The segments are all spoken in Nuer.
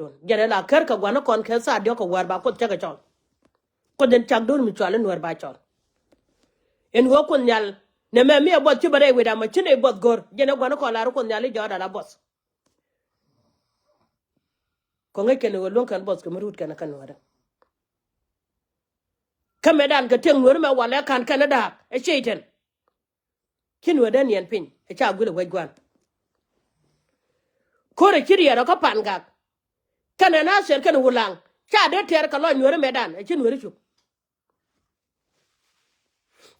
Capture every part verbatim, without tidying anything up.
Dun jɛn ɛ la kär kɛ gua̱n kɔn kɛ thaa diɔ̱k kɛ wäär ba Kuoth cä kɛ cɔl. Kuoth in cak do̱r mi cɔal in wäär ba cɔl. In ɣöö Kuoth Nhial nɛ mɛ mi ɛ buɔth ci bɛ rɛy wecda mɛ ci nɛy buɔth go̱r. Jɛn ɛ gua̱n kɔn lar Kuoth Nhial i̱ jɔɔda la buɔth. Kɔ ŋäc kɛn ɣöö luäŋ kɛn buɔth kɛ mi ruut kɛn kɛn wäärä. Kä mëëdan kɛ tiɛŋ nuäär mɛ walɛ ka̱n kɛn da̱a̱k ɛ Cɛytan. Ci nuäär dee niɛn piny ɛ ca guil ɛ wec gua̱n. Ko̱rɛ ci riɛɛr ɔ kä Pangak. Kɛnɛ Nathir kɛnɛ Wulaŋ ca dee tɛɛr kɛ lɔc nuäär mëëdan ɛ ci nuäär cuk.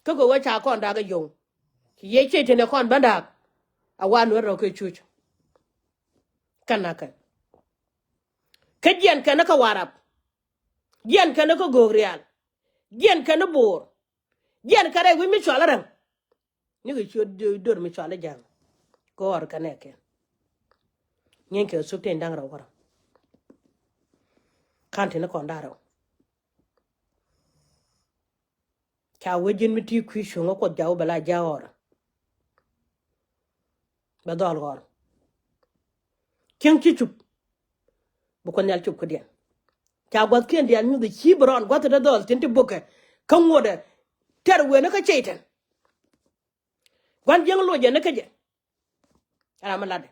Kä kɛ wee ca kɔn da̱a̱k ɛ yio̱w. Ci yiëë Cɛytan ɛ kɔn ben da̱a̱k. A wa nuäär rɔ kɛ cuc. Kɛn nakɛ. Kä jiɛn kɛn kä Warap. Jiɛn kɛn kä Gogrial. Jiɛn kɛn Bo̱o̱r. Jiɛn kɛn rɛy wi̱c mi cɔal ɛ Räŋ. Ni kɛ ciöt do̱r mi cɔal i̱ Ja̱a̱ŋ. Kɛ ɣɔr kɛ nɛɛkɛ. Nyieeny kɛ thuk tin da̱ŋ rɛw kärɔ̱. Ka̱n tin kɔn da̱ŋ rɛw. Ca wee ji̱n mi ti kui̱ cuŋä Kuoth jaw bɛ la ja̱a̱ ɣɔr. Bɛ dhɔl ɣɔr. Cieŋ ci cup. Bi Kuoth Nhial cop kädiɛn. Ca gua̱thkiɛn diaal nyuth i̱ ci bi rɔɔn gua̱th te dhɔl tin ti bukɛ. Kä ŋuɔ̱tdɛ tɛr wen kä Cɛytan. Gua̱n jiäŋ loc jɛ ni kä jɛ. Ram mi latdɛ.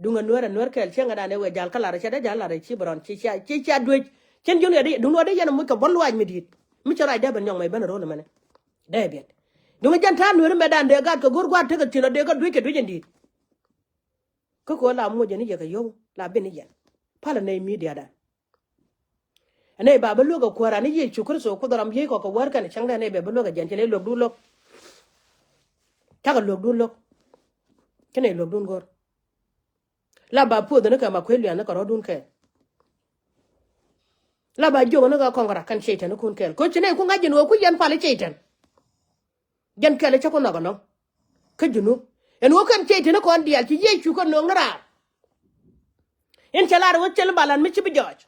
Duŋ ɛ nuäär ɛ nuäär kɛɛl cieŋädan ɛ wëë ja̱l kä lar ɛ cɛ dee ja̱l lar ɛ ci bi rɔɔn ci cia ci cia duec. Cien jiön ɛ di duŋ nuɔ̱ɔ̱r dee yɛn ɛ muc kɛ buɔ̱n luaac mi di̱i̱t. Mi cɛ ruac dee ben nyɔk mɛ ben ɛ ro̱l ɛmɛnɛ. Dee biɛt. Duŋ ɛ jɛn ta̱a̱ nuäär mɛ dan dee gat kɛ go̱r gua̱a̱r tekɛ thi̱n ɔ dee kä duec kɛ duec in di̱i̱t. Kä kɛ ɣöö la muɔc jɛ ni yɛ kɛ yio̱w la bi ni yɛn. Palä nɛy midiadan. Ɛ nɛy ba bä luäk ɛ kuäär an i̱ Yecu Kritho Kuoth ram yiey kɔ kɛ wäär kɛn cäŋdɛ nɛy bɛ bä luäk ɛ jɛn cɛ lɛ luäkdun lo̱k. Cakɛ luäkdun lo̱k. Ci nɛy luäkdun go̱r. La ba puɔth ni kɛ ma kuec lian ni kɛ rɔ̱dun kɛɛl. La ba jiök ni kɛ kɔŋ rak kɛn Cɛytan ikun kɛɛl. Koci nɛy ku ŋa̱c jɛn ɣöö ku yɛn pal i̱ Cɛytan. Jɛn kɛl i̱ cä ku nhɔk ɛnɔ. Kä Junub. Ɛn ɣöö kɛn Cɛytan ikɔn diaal ci Yecu kɛ nööŋ ni raar. In cɛ lar ɣöö cɛl balan mi ci bi jɔɔc.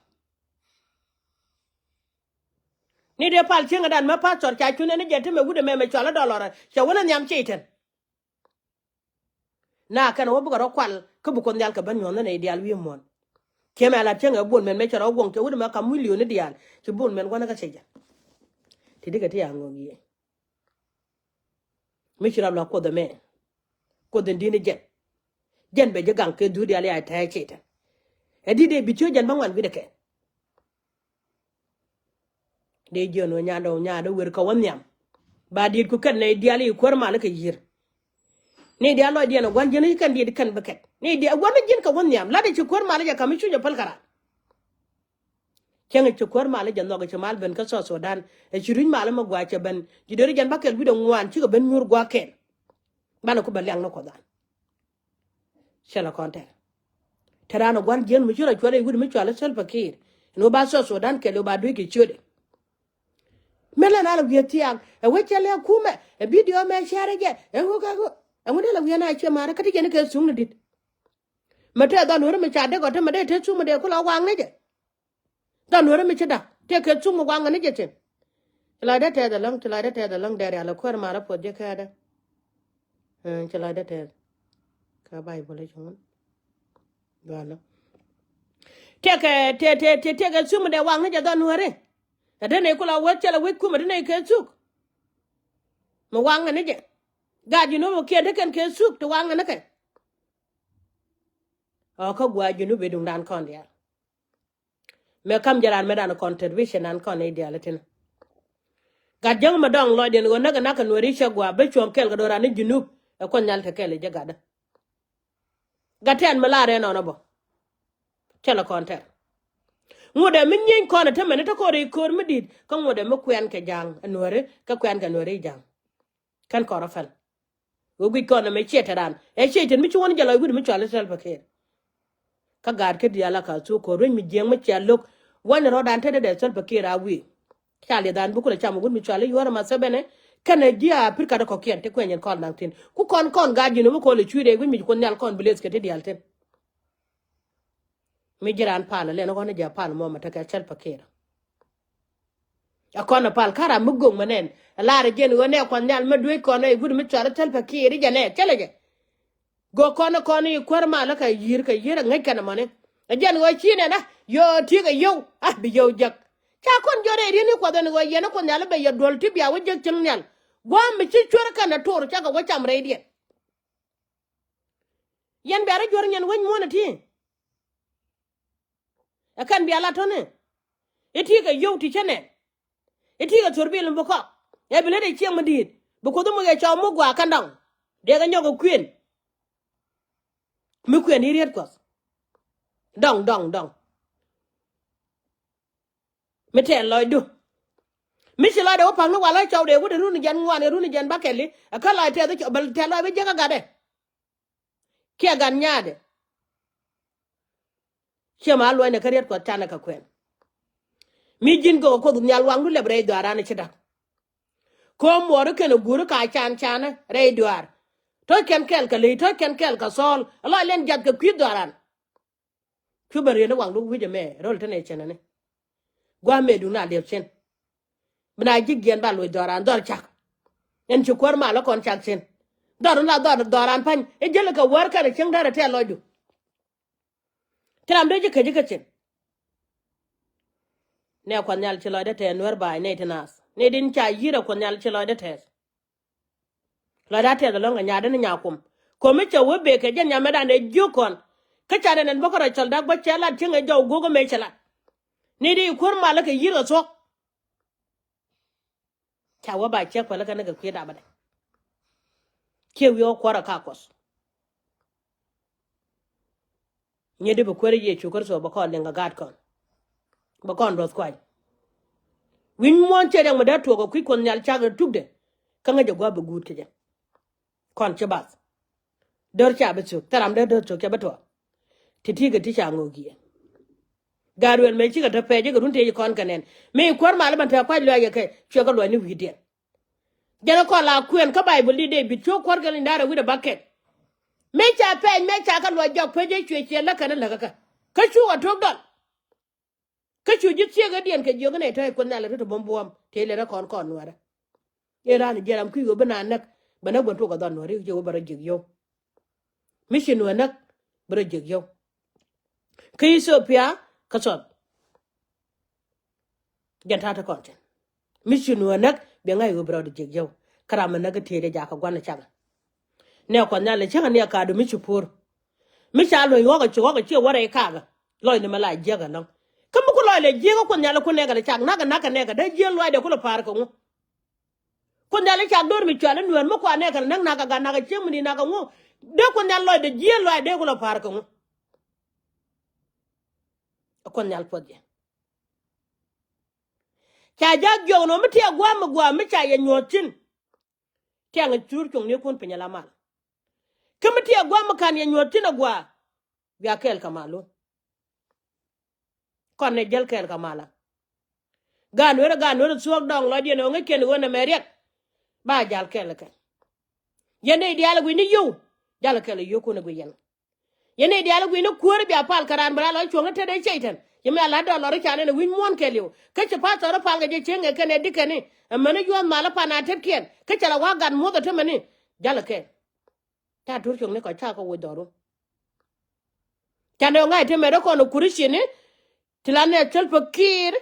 Ni dee pal cieŋädan mɛ pastor ca cun ɛn i̱ jɛ ti mɛ wut ɛmɛ mɛ cɔal i̱ dɔlɔr cɛ wun ɛ nhiam Cɛytan. Na kɛn wä bikɛ rɔ kual kä bi Kuoth Nhial kɛ ben nyuɔ̱n ni nɛy diaal wi̱i̱ muɔ̱n. Kiɛ mɛ la cieŋ ɛ bol mɛn mɛ cɛ rɔ guɔ̱ŋ cɛ wut ɛmɛ kam milioni diaal ci bol mɛn gua̱n kä cɛ jɛ. Ti dikɛ ti a ŋɔk yiëë. Mi ci rap la Kuoth ɛmɛ. Kuoth in di̱n i̱ jɛn. Jɛn bɛ ji̱ gaŋ kɛ dhuk diaal ya tɛ̱̈ɛ̱̈ Cɛytan. Ɛ di̱t dee bi ciö jɛn bä ŋuan wi̱cdɛ kɛ. Dee jiön wä nyandɛ wä nyandɛ wer kɛ wä nhiam. Ba diet ku kɛn nɛy diaal i̱ kuäär mal kɛ yi̱r. Ni diaal lɔcdiɛn ɛ gua̱n ji̱n i̱ kɛn diet kɛn bä kɛt. Ni diaal gua̱n ji̱n kɛ wä nhiam. Lat i̱ ci kuäär mal i̱ jɛ ka̱m i̱ cu jɛ päl käran. Cäŋ i̱ ci kuäär mal i̱ jɛ nhɔk i̱ ci mal ben kä South Sudan. I̱ ci rui̱c mal i̱ mi gua̱a̱ cɛ ben. Ji̱ deri jɛn bä kɛl wi̱cdɛ ŋuan cikɛ ben nyuur gua̱a̱ kɛl. Banɛ ku bɛ liaŋ ni Kuoth an. Cɛ lɛ kɔn tɛr. Te raan ɛ gua̱n jiäŋ mi ci rɔ cuɔt ɛ wut mi cual i̱ Salva Kiir. Ɛn ɣöö ba South Sudan kɛl ɣöö ba duec kɛ ciötdɛ. Mëë lɛn a lɛ wiee thiaak ɛ wec cɛ lɛ kumɛ ɛ bidio mɛ cɛɛr ɛ jɛ ɛ ŋu kɛ ŋu. Ɛŋu dee lɛ wiee na ciɛ ma̱a̱rä kä ti jɛn i̱ kɛ thuŋ ni di̱t. Mɛ tëë dhɔl weri mi ca dek ɔ te mɛ dee te thuŋ mi dee ku la waŋ ni jɛ. Dhɔl weri mi ci da̱k tëë kɛ thuŋ mi waŋ ni jɛ thi̱n. Ci lɔcdä tɛth ɛlɔ̱ŋ, ci lɔcdä tɛth ɛlɔ̱ŋ, dɛr yal ɛ kuäär ma̱a̱rä puɔth jɛ kɛɛdä. Ɛ, ci lɔcdä tɛth. Kä Baibol i̱ ci ŋun. Gɔalä. Tiɛkɛ, tiɛ, tiɛ, tiɛ, tiɛkɛ thuk mi dee waŋ ni jɛ dhɔn nuääri. Ɛ dee nɛy ku la weth cɛ lɛ wec kumɛ dee nɛy kɛ thuk. Mi waŋ ni jɛ. Gaat ji̱ nuɔ̱m kiɛn te kɛn kɛ thuk ti waŋ ni kɛ. Ɔ kä gua̱a̱ ji̱ nuɔ̱m bi duŋdan kɔn diaal. Mëë kam jɛ raan mëë dan contribution an kɔn i̱ diaal itin. Gat jäŋ mɛ dɔŋ lɔcdiɛn ɣöö näk ɛ nak kɛ nuääri cɛ gua̱a̱ ben cuɔ̱ŋ kɛl kɛ do̱ran i̱ Junub ɛ Kuoth Nhial te kɛl i̱ jɛ gatdä. Gat tɛn mi lar ɛnɔnɔ bä. Cɛ lɛ kɔn tɛr. Ŋut ɛ mi nyieny kɔn ɛ te mɛn i̱ te kɔn rɛy köör mi di̱i̱t kä ŋut ɛ mi kuɛn kɛ ja̱a̱ŋ ɛ nuääri kä kuɛn kɛ nuääri ja̱a̱ŋ. Kɛn kɔn rɔ pɛl. Ɣöö guic kɔn ɛmɛ ciɛ te raan ɛ ciɛ ten mi ci wän jɛ lɔc wi̱cdɛ mi cual i̱ Salva Kiir. Kä gaat kä diaal a ka thuk ko̱r ruec mi jiɛɛŋ mi cia lo̱k. Wäny rɔ̱dan tetdɛ dee Salva Kiir a wi̱i̱. Ca lieth an bi kulɛ cam wi̱cdɛ mi cual i̱ Yoweri Museveni kɛnɛ ji̱ a pi̱r kat kɔ̱kiɛn ti kuɛny in kɔn naŋ thi̱n ku kɔn kɔn gaat ji̱n mi kɔn lɛ cui̱dɛ wi̱c mi ci Kuoth Nhial kɔn bi leth kɛ ti diaal thi̱n. Mi ji̱ raan pal lɛn kɔn i̱ jɛ pal mɔmɛ tekɛ Salva Kiir. Ɛ kɔn ɛ pal ka̱n ram mi go̱ŋ mɛ nɛn ɛ lar ɛ jiɛn ɣöö nɛ Kuɔth Nhial mi duec kɔn ɛ i̱ wi̱cdɛ mi cual i̱ Salva Kiir i̱ jɛ nɛ cälɛ jɛ. Go̱o̱k kɔn ɛ kɔn i̱ kuäär malä kɛ yi̱i̱r kɛ yi̱i̱r ɛ ŋäc kɛn ɛmɔni. Ɛ jɛn ɣöö ci nɛn a yio̱o̱ ti̱i̱ kɛ yio̱w a bi yio̱w jek. Ca kɔn jɔt rɛy ri̱n i̱ Kuɔth ɛn ɣöö yɛn ɛ Kuoth Nhial i̱ bɛ yɛ duɔl ti bia wä jek cieŋ nhial. Gua̱a̱m mi ci cuer kɛn ɛ tor cakɛ wä cam rɛydiɛn. Yɛn bia rɔ juɔ̱r nyɛn wec muɔ̱ɔ̱n ɛ ti. Ɛ kɛn bia la tɔ̱ni. I̱ ti̱i̱ kɛ yio̱w ti cä nɛn. I̱ ti̱i̱ kɛ thor bil mi bi kɔk. Ɛ bi lät ɛ cieŋ mi di̱i̱t bi Kuoth i̱ muc ɛ cɔw mi gua̱a̱ kɛn dɔŋ. Dee kɛ nyɔk kɛ kuën. Mi kuën i̱ riet Kuɔth. Dɔŋ dɔŋ dɔŋ. Mi tɛɛl lɔcdu. Mi ci lɔcdɛ wä pa̱ŋ ni wal ɣä cɔwdɛ wut ɛ run jɛn ŋuan ɛ run jɛn bakɛli. Ɛ kä lɔc tɛth ɛ cɔw bɛ tɛth lɔc bi jiäk ɛ gatdɛ. Kiɛ gat nyaatdɛ. Ciɛ ma luɔcnɛ kä riet Kuɔth canɛ kɛ kuɛn. Mi ji̱n gök ɛ Kuoth Nhial waŋdu lɛp rɛy dhɔaaran ci da̱k. Ko̱o̱m muɔɔri kɛn ɛ guuri ka can canɛ rɛy dhɔaar. Tɔ̱c kɛn kɛl kɛ ley tɔ̱c kɛn kɛl kɛ thɔɔl ɛ lɔc lɛn jath kɛ kui̱ dhɔaaran. Cu ben riet ni waŋdu wi̱c ɛmɛ ro̱l te nɛ cɛn ɛni. Gua̱a̱ mëë duŋ na liɛp cin. Bi na ji̱ giɛn ba loc dhɔran dhɔr cak. Ɛn ci kuäär mal ɛ kɔn cak cin. Dhɔr in la dhɔr dhɔran pa̱ny i̱ jäl kɛ wäär kɛn ɛ cieŋ däär ɛ tɛ̈r lɔcdu. Ci ram dee ji̱ käc i̱ kä cin. Nɛ Kuɔth Nhial ci lɔcdä tɛɛth nuäär ba̱a̱c nɛy ti naath nɛy din ca yi̱r ɛ Kuɔth Nhial ci lɔcdä tɛɛth. Lɔcdä tɛɛth ɛlɔ̱ŋ kɛ nyaatdä ni nyakuɔm. Ko̱mi cɛ wee bëë kɛ jɛn nyamɛtdan ɛ jiök kɔn. Kä ca nɛn ɛn bä kä rɔ cɔl da̱k bä cɛ lat cieŋ ɛ jɔw go̱o̱k ɛ mëë cɛ lat. Ni di kuäär malä kɛ yi̱r kɛ thuɔ̱k. Ca wee ba ciek päl kä ni kɛ kui̱ dapä dɛ. Ciɛ wi̱i̱ ɣä kuäärä ka Kuɔth. Nyi di bi kuäärä Yecu Kritho bɛ kɔn liŋ kɛ gaat kɔn. Bɛ kɔn duɔth kuany. Wi̱ny muɔ̱ɔ̱n ciɛ riɛk mi dee tuɔɔk kɛ kui̱ Kuɔth Nhial cak tukdɛ. Kä ŋäc jɛ gua̱a̱p bi guut kɛ jɛ. Kɔn ci bath. Dör ca bi thök thil ram dee dör thök ca bi tuɔɔk. Ti ti kɛ ti ca ŋo̱o̱k yiëë. Gaat ruɛl mëë cikɛ te pɛɛc jɛ kɛ run tëë ci kɔn kɛ nɛn mëë kuäär mal i̱ ban te kuac luaac kɛ kɛ cuɛ kɛ luɔc ni wi̱i̱diɛn. Jɛn ɛ kɔn la kuɛn kä Baibol di Dee-bid cu kuäär kɛ liny da̱a̱r ɛ wi̱cdɛ bakɛt. Mëë ca pɛɛc mëë ca kɛ luɔc jɔk pec jɛ cuɛ ciɛ lä kɛn ɛ läk kä kä cu ɣä to̱k dɔl. Kä cu ji̱ thiek ëëdiɛn kɛ jiök inɛ tɔ̱ i̱ Kuoth Nhial ɛ ri ti buɔ̱m buɔ̱ɔ̱m tëë lɛ rɛ kɔn kɔn nuäärä. Ëë raan jiɛn ram kui̱ ɣöö bi naan näk bɛ näk bä tuɔk ɛ dhɔn nuääri cɛ wä bɛ rɔ jiök yio̱w. Mi ci nuäär näk bɛ rɔ jiök yio̱w. Kä Ithiopia kä Thɔth. Jɛn ta̱a̱ te kɔn cin mi ci nuäär näk biɛ ŋa̱c ɣöö bi rɔɔdɛ jiäk yio̱w. Kä ram mi näk kä tëëdɛ jakä gua̱n ɛ cakɛ. Nɛ Kuɔth Nhial ɛ cäŋɛ ni ɛ ka̱a̱du mi ci puur. Mi ca luɔ̱c ɣɔ̱kɛ ci ɣɔ̱kɛ ciɛ wä rɛy kakä. Lɔc ni mɛ la jiäk ɛlɔ̱ŋ. Kä mi ku lɔc lɛ jiäk kä Kuoth Nhial ɛ ku nɛɛkɛ lɛ cak na̱kɛ na̱kɛ nɛɛkɛ dee jiäk luaacdɛ ku lɛ pa̱a̱r kɛ ŋu. Kuoth Nhial i̱ cak do̱r mi cual i̱ nuäär mi kua nɛɛkɛ lɛ näk na̱kɛ gat na̱kɛ cieŋ mi ni na̱kɛ ŋu. Dee Kuoth Nhial lɔcdɛ jiäk luaacdɛ ku lɛ pa̱a̱r kɛ ŋu. Ɛ Kuoth Nhial puɔth jɛ. Ca jak jiɔk nɔ mi tiɛ gua̱a̱m mi gua̱a̱m mi ca yɛ nyuɔ̱th cin. Tiɛŋ cuur cuŋ ni kun piny ala mal. Kä mi tiɛ gua̱a̱m mi ka̱n yɛ nyuɔ̱th cin a gua̱a̱. Bia kɛɛl kɛ mal wun. Kɔn ni jäl kɛɛl kɛ mal a. Gaan weri gaan weri thuɔ̱k dɔŋ lɔcdiɛn ɛ ŋäc kiɛn ɣöö nɛmɛ riɛk. Ba jal kɛɛl kɛ. Yɛn nɛy diaal ɛ gui̱c ni yio̱w. Jal kɛɛl ɛ yio̱w kun ɛ gui̱c yɛn. Yɛn nɛy diaal i̱ gui̱n i̱ kuäär bia pal kɛ raan bi raan lɔ cuɔ̱ŋ i̱ tetdɛ cɛy-tan. Yɛ mi a la̱t dɔɔr lɔr i̱ ca nɛn ɛ wi̱c muɔ̱ɔ̱n kɛɛliw kä ci pathɔr i̱ pal kɛ jɛ cieŋ ɛ kɛn ɛ di̱kɛn i̱ ɛmäni yuɔ̱ɔ̱th mal i̱ pan a tetkiɛn kä cɛ la wa̱a̱ gat muɔ̱th ɛ tämɛni. Jalɛ kɛɛl. Ca tuur cuɔ̱ŋni kɔ ca kɛ woc dhɔru. Ca nɛ ɣöö ŋa̱c temɛ rɔ kɔn ɛ kuäär i̱ cieni. Ti la nɛ thil pä kiir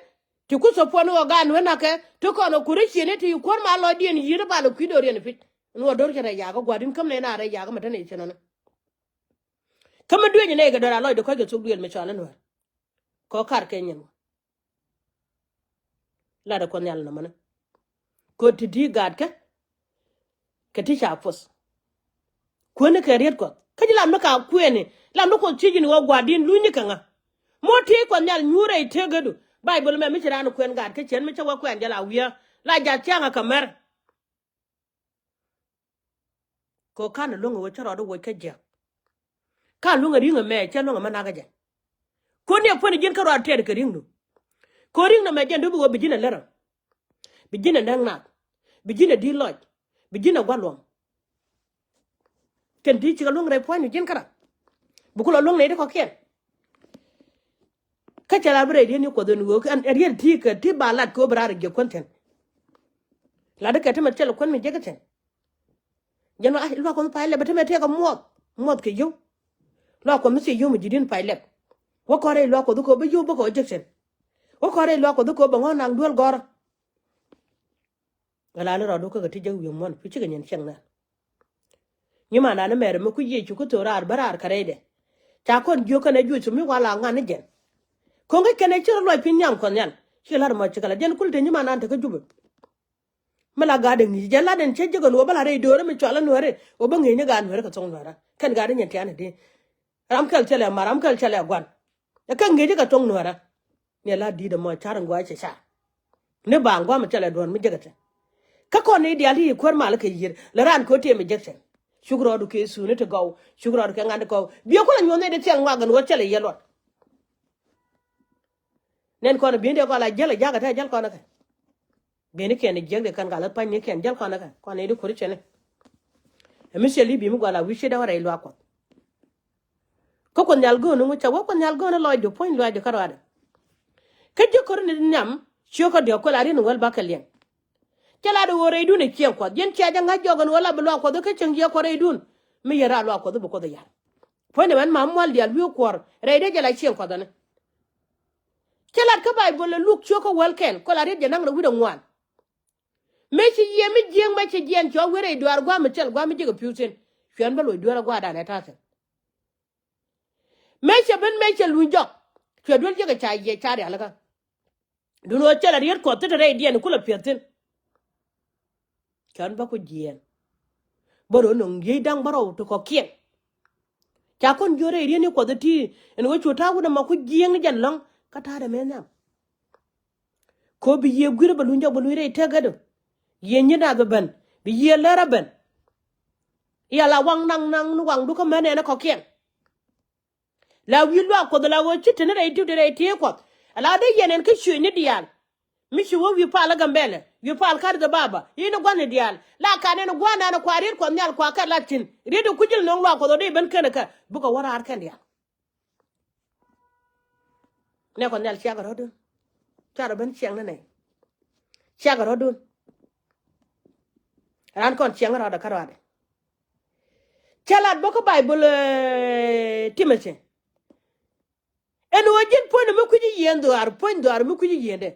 ti ku thop puɔ̱n i̱ ɣɔ̱ gaan wee na̱kɛ ti kɔn ɛ kuäär i̱ cieni ti kuäär ma lɔcdiɛn yi̱t i̱ pal ɛ kui̱ do̱riɛn i̱ pi̱c. Ɛn ɣöö do̱r cɛ rɛy ya̱a̱k ɛ gua̱a̱r di̱n käm nɛ na rɛy ya̱a̱k ɛ mɛ te nɛy cin ɔni. Kä mi dueeny nɛy kɛ dɔ̱r a lɔcdɛ kɔc kɛ thok duëël mi cɔal i̱ nuäär. Kɛ ɣöö kar kɛ nyin wä. Latdɛ Kuɔth Nhial nɔmɔni. Kɛ ɣöö ti di̱i̱t gaatkä. Kɛ ti ca puɔth. Kuäni kɛ riet Kuɔth kä ji̱ lam ni ka kuëëni lam ni Kuoth thiec ji̱n ɣöö gua̱a̱r di̱n lunyni kɛ ŋa. Mɔ ti Kuɔth Nhial nyuur rɛy tëëkädu. Baibol mɛ mi ci raan kuɛn gaatkä cien mi cä wä kuɛn jɛ la wi̱i̱ä la jath ciaŋ ɛ kɛ mɛr. Kɛ ɣöö ka̱n ɛ luäŋ ɛ ɣöö cä rɔɔdɛ woc kä jiäk. Ka̱n luäŋ ɛ ri̱ŋ ɛmɛ cä luäŋ ɛmɛ nakä jɛ. Ko̱n ni ɛ puɔ̱n ɛ ji̱n kä rɔɔdɛ tɛɛt kɛ ri̱ŋdu. Ko̱n ri̱ŋ nɔmɛ jɛn dup ɛ ɣöö bi ji̱n ɛ lärä. Bi ji̱n ɛ näk nath. Bi ji̱n ɛ di̱t lɔc. Bi ji̱n ɛ gua̱l luɔ̱m. Kɛn ti cikɛ luäŋ rɛy pua̱nydu ji̱n kära. Bi ku lɔ luäŋ nɛy ti kɔ̱kiɛn. Kä cɛ la bi rɛy riet ni Kuɔth ɛn ɣöö ɛn riet ti kɛ ti ba lat kɛ ɣöö bi raar ɛ jiäk kuän thi̱n. Lat di kɛ ti mɛ thil kuän mi jiäk thi̱n. Jɛn ɣöö luak Kuɔth pay lɛp bi ti mɛ tëëkɛ muɔth muɔth kɛ yio̱w. Luak Kuɔth mi thil yio̱w mi ji̱ di̱n pay lɛp. Wä kɔn rɛy luaak Kuɔth kɛ ɣöö bä yio̱w bä kɛ ɣöö jek cɛn. Wä kɔn rɛy luaak Kuɔth kɛ ɣöö bɛ ŋɔ̱ɔ̱n naŋ duel gɔ̱rä. Ɛ la ni rɔɔdu kä kɛ ti jek wi̱i̱ muɔ̱n pi cikɛ nyin ciɛŋ nɛn. Nyimandan ni mɛr mi ku Yecu ku thok raar bä raar kɛ rɛydɛ. Ca kɔn jiök kɛnɛ juɔc mi wala ŋa̱n ni jɛn. Ko̱ŋ kä kɛnɛ ci rɔ luɔc piny nhiam Kuɔth Nhial ci lar mɔ cikɛ la jɛn kul te nyimandan te kä Jubɛ. Mi la gat dee ŋi̱i̱c jɛn lat den cä jek ɛn ɣöö bä la rɛy do̱rä mi cɔal ɛ Nuäärä ɣöö bä ŋi̱i̱c ni gat Nuäärä kɛ thoŋ Nuäärä kɛn gat dee nyin tian ɛ dee. Ram kɛl cɛ lɛ mar ram kɛl cɛ lɛ guan. Ɛ kɛ ŋi̱i̱c kɛ thoŋ Nuäärä. Ni la di̱i̱t ɛmɔ car in gua̱a̱c cɛ car. Ni ba gua̱a̱m cɛ lɛ duɔ̱n mi jek ɛ tɛ. Kä kɔn ni diaal ti yi kuäär mal kɛ yiër lɛ raan kɛ ɣöö tëë mi jek cɛn. Cuk rɔɔdu kɛ thuuni ti gɔw cuk rɔɔdu kɛ ŋa̱n ti gɔw biɛ kulɛ nyuɔ̱th ni di thiɛl ŋuak ɛn ɣöö cɛ lɛ yɛ luɔt. Nɛn kɔn bi̱i̱n dee kɔn la jäl ɛ jakä te jäl kɔn ɛ kɛ. Beni kɛn jiäk de kɛn gal pany ni kɛn jäl kɔn kä kɔn ni di kuri cɛni. Ɛ mi cɛ li bi mi gɔl a wi̱c ci dee wä rɛy luaak Kuɔth. Kä Kuoth Nhial go̱o̱n ni ŋu cɛ wä Kuoth Nhial go̱o̱n ni lɔcdu puɔ̱ny luaacdu kä ruaadɛ. Kä ji̱ ko̱ri ni nhiam ciökä diɔ̱k kuɛ la ri̱n wäl bakɛ liɛŋ. Cɛ la di ɣöö rɛydun ɛ cieŋ Kuɔth ji̱n cia jɛ ŋa̱c jɔk ɛn ɣöö la bi luaak Kuɔth kä cieŋ jiɛ Kuɔth rɛydun. Mi yɛn raa luaak Kuɔth bi Kuoth ɛ yar. Puɔ̱ny ni mɛn mam mual diaal wi̱i̱ kuɔr rɛydɛ jɛ la cieŋ Kuɔth ɛni. Cä lat kä Bayböl ɛ Luk ciökä wäl kɛl kɔ la riet jɛ naŋ rɛ wi̱cdɛ ŋuan. Mëë ci yiëë mi jiääk mëë ci jiɛɛn cɔ wierɛ i̱ duaar gua̱a̱m mi cɛl gua̱a̱m mi jiäk ɛ pi̱w thi̱n. Cuɛn bä loc dueerä gua̱a̱r da̱a̱n ɛ ta̱a̱ thi̱n. Mëë cɛ ben mëë cɛ luny jɔk. Cuɛ duel jiäk ɛ ca yiëë ca rialikä. Duundɛ ɣöö cɛ la riet Kuɔth ti te rɛydiɛn kulɛ piɛth thi̱n. Cɔn bä ku jiɛɛn. Bä rɔ nöŋ yiëëc da̱ŋ bä rɔw ti kɔ̱kiɛn. Ca kɔn jiöörä i̱ riet ni Kuɔth iti ɛn ɣöö cu ta̱a̱ wut ɛmɔ ku jiɛɛn ni jɛn lɔ̱ŋ kä ta̱a̱dɛ mëë nhiam. Kɛ ɣöö bi yiëë gui̱r bɛ luny jɔk bɛ luny rɛy tëkädu. Yiëë nyin nath bɛ ben bi yiëë lär ɛ ben. I̱ ala waŋ naŋ naŋ ni waŋdu kä män ɛn ɛ kɔ̱kiɛn. La wi̱i̱ luaak Kuɔth la ɣöö ci te ni rɛy di̱w te rɛy tëë Kuɔth. Ala dee yɛn ɛn kä cuëëc ni diaal. Mi ci wä wi̱i̱ pal ɛ Gambɛlɛ wi̱i̱ pal kä Addis Ababa i̱ ni gua̱n ni diaal la ka nɛn gua̱n nɛn kua riet Kuɔth Nhial kua kɛ lat thi̱n riet in kui̱cil nöŋ luaak Kuɔth ɣöö dee ben kɛn ɛ kɛ bikɛ wä raar kɛn diaal. Nɛ Kuɔth Nhial ciakɛ rɔ̱dun. Ca rɔ ben ciɛŋ ni nɛy. Ciakɛ rɔ̱dun. Ran kɔn ciɛŋ rɔɔdɛ kä rɔɔdɛ. Cä lat bä kä Bayböl, eh, Timothy. Ɛn ɣöö ji̱n puɔ̱nydɛ mi kui̱ci yieen dhuaar puɔ̱ny dhuaar mi kui̱ci yieen dɛ.